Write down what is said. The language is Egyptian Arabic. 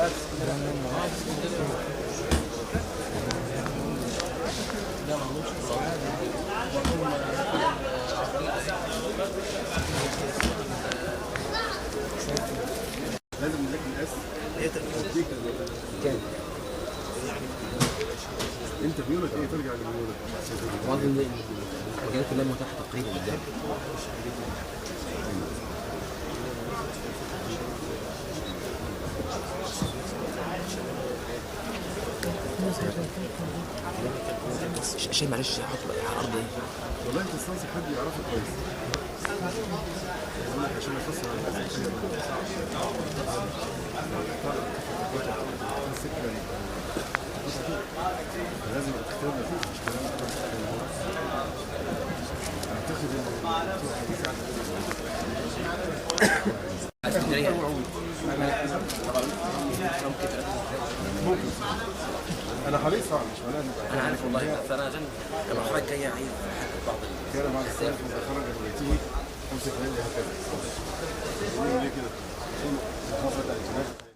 لا ما عندهمش. لازم نذاكر الاس. اديك كام؟ انت ميولك ايه؟ ترجع لميولك. معظم المجالات كلها متاحة تقريبا قدامي. شيء معلش احط على الارض ايه؟ والله انت استنصح حد يعرفك كويس. بقول لك عشان افسر على الناس. لازم تختار مش كلام. اعتقد ان اسكندرية ممكن. انا حريص طبعا، مش معناه انا عارف والله، فانا عشان المرحلة الجاية عايز احدد بعض كان بعد السنة خرج من 5 هكذا. ليه كده؟ عشان محافظة على الجنازة.